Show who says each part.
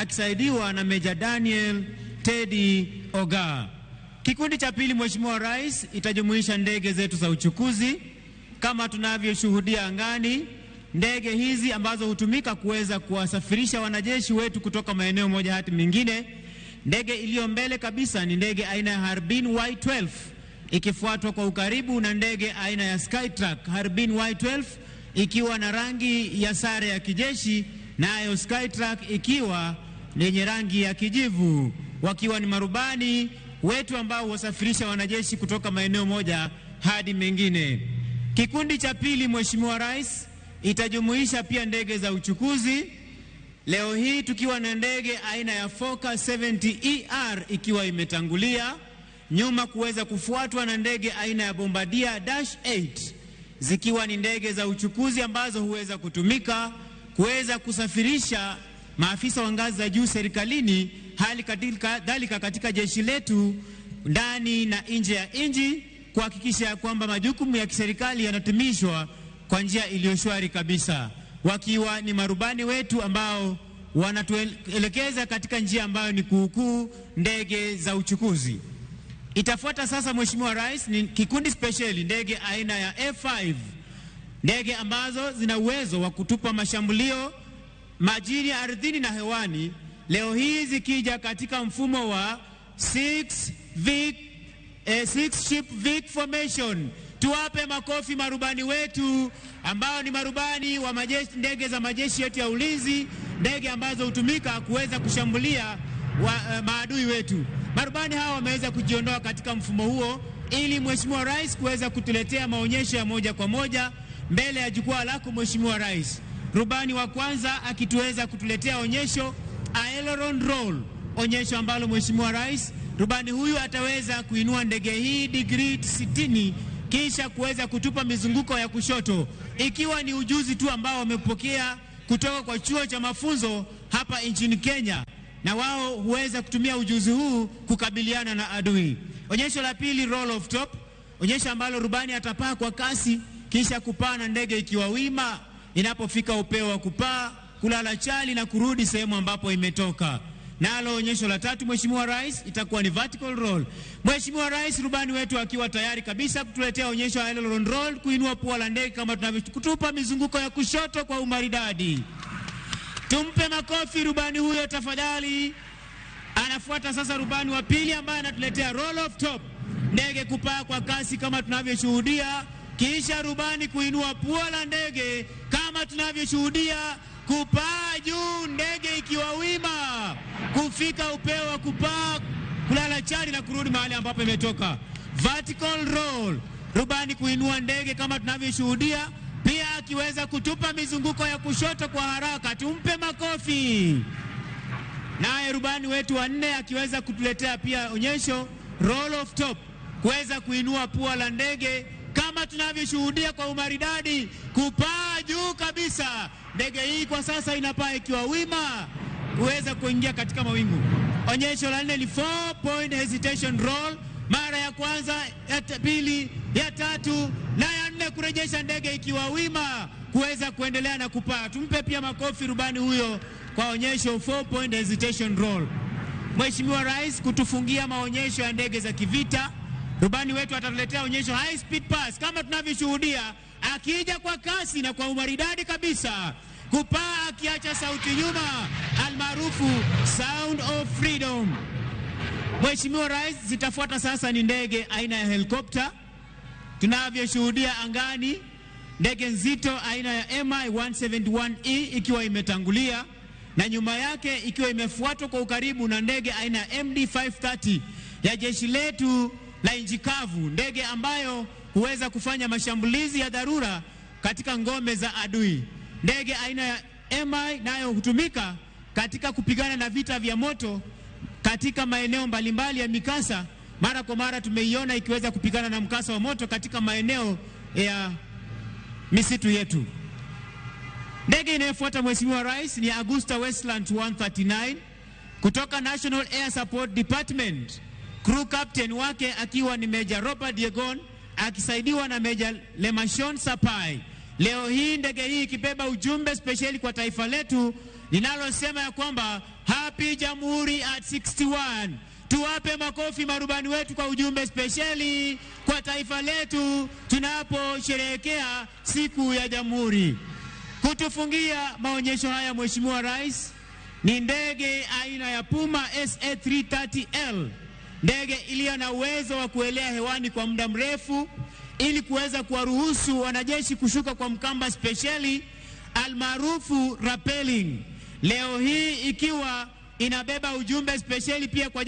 Speaker 1: akisaidiwa na Meja Daniel Teddy Oga. Kikundi cha pili, Mheshimiwa Rais, itajumuisha ndege zetu za uchukuzi kama tunavyoshuhudia angani, ndege hizi ambazo hutumika kuweza kuwasafirisha wanajeshi wetu kutoka maeneo moja hadi mingine. Ndege iliyo mbele kabisa ni ndege aina ya Harbin Y12 ikifuatwa kwa ukaribu na ndege aina ya Skytruck. Harbin Y12 ikiwa na rangi ya sare ya kijeshi, nayo Skytruck ikiwa lenye rangi ya kijivu, wakiwa ni marubani wetu ambao huwasafirisha wanajeshi kutoka maeneo moja hadi mengine. Kikundi cha pili, Mheshimiwa Rais, itajumuisha pia ndege za uchukuzi. Leo hii tukiwa na ndege aina ya Fokker 70ER ikiwa imetangulia nyuma kuweza kufuatwa na ndege aina ya Bombardier Dash 8, zikiwa ni ndege za uchukuzi ambazo huweza kutumika kuweza kusafirisha maafisa wa ngazi za juu serikalini, hali kadhalika katika jeshi letu ndani na nje ya nchi, kuhakikisha kwamba majukumu ya kiserikali yanatimishwa kwa njia iliyo shwari kabisa, wakiwa ni marubani wetu ambao wanatuelekeza katika njia ambayo ni kuukuu ndege za uchukuzi. Itafuata sasa, Mheshimiwa Rais, ni kikundi spesheli, ndege aina ya F5, ndege ambazo zina uwezo wa kutupa mashambulio majini, ardhini na hewani. Leo hii zikija katika mfumo wa 6 ship Vic formation. Tuwape makofi marubani wetu ambao ni marubani wa majeshi, ndege za majeshi yetu ya ulinzi, ndege ambazo hutumika kuweza kushambulia maadui wetu. Marubani hawa wameweza kujiondoa katika mfumo huo ili Mheshimiwa Rais kuweza kutuletea maonyesho ya moja kwa moja mbele ya jukwaa lako Mheshimiwa Rais. Rubani wa kwanza akituweza kutuletea onyesho aileron roll, onyesho ambalo Mheshimiwa Rais, rubani huyu ataweza kuinua ndege hii digrii 60 kisha kuweza kutupa mizunguko ya kushoto, ikiwa ni ujuzi tu ambao wamepokea kutoka kwa chuo cha mafunzo hapa nchini Kenya, na wao huweza kutumia ujuzi huu kukabiliana na adui. Onyesho la pili, roll off top, onyesho ambalo rubani atapaa kwa kasi kisha kupaa na ndege ikiwa wima inapofika upeo wa kupaa, kulala chali na kurudi sehemu ambapo imetoka. Nalo onyesho la tatu, Mheshimiwa Rais, itakuwa ni vertical roll. Mheshimiwa Rais, rubani wetu akiwa tayari kabisa kutuletea onyesho la aileron roll, kuinua pua la ndege kama tunavyokutupa mizunguko ya kushoto kwa umaridadi. Tumpe makofi rubani huyo tafadhali. Anafuata sasa rubani wa pili ambaye anatuletea roll off top, ndege kupaa kwa kasi kama tunavyoshuhudia, kisha rubani kuinua pua la ndege kama tunavyoshuhudia, kupaa juu ndege ikiwa wima, kufika upeo wa kupaa, kulala chali na kurudi mahali ambapo imetoka. Vertical roll, rubani kuinua ndege kama tunavyoshuhudia, pia akiweza kutupa mizunguko ya kushoto kwa haraka. Tumpe makofi. Naye rubani wetu wa nne akiweza kutuletea pia onyesho roll off top, kuweza kuinua pua la ndege kama tunavyoshuhudia kwa umaridadi, kupaa juu kabisa. Ndege hii kwa sasa inapaa ikiwa wima kuweza kuingia katika mawingu. Onyesho la nne ni 4 point hesitation roll, mara ya kwanza, ya pili, ya tatu na ya nne, kurejesha ndege ikiwa wima kuweza kuendelea na kupaa. Tumpe pia makofi rubani huyo kwa onyesho 4 point hesitation roll. Mheshimiwa Rais, kutufungia maonyesho ya ndege za kivita, rubani wetu atatuletea onyesho high speed pass kama tunavyoshuhudia, akija kwa kasi na kwa umaridadi kabisa, kupaa akiacha sauti nyuma, almaarufu Sound of Freedom. Mheshimiwa Rais, zitafuata sasa ni ndege aina ya helikopta tunavyoshuhudia angani, ndege nzito aina ya MI 171E ikiwa imetangulia na nyuma yake ikiwa imefuatwa kwa ukaribu na ndege aina ya MD 530 ya jeshi letu la nchi kavu, ndege ambayo huweza kufanya mashambulizi ya dharura katika ngome za adui. Ndege aina ya MI nayo hutumika katika kupigana na vita vya moto katika maeneo mbalimbali ya mikasa. Mara kwa mara tumeiona ikiweza kupigana na mkasa wa moto katika maeneo ya misitu yetu. Ndege inayofuata, Mheshimiwa Rais, ni Agusta Westland 139 kutoka National Air Support Department, crew captain wake akiwa ni Major Robert Yegon akisaidiwa na Major Lemashon Sapai. Leo hii ndege hii ikibeba ujumbe spesheli kwa taifa letu linalosema ya kwamba Happy Jamhuri at 61. Tuwape makofi marubani wetu kwa ujumbe spesheli kwa taifa letu tunaposherehekea siku ya Jamhuri. Kutufungia maonyesho haya, Mheshimiwa Rais, ni ndege aina ya Puma SA330L, ndege iliyo na uwezo wa kuelea hewani kwa muda mrefu ili kuweza kuwaruhusu wanajeshi kushuka kwa mkamba spesheli almaarufu rappelling. Leo hii ikiwa inabeba ujumbe spesheli pia kwa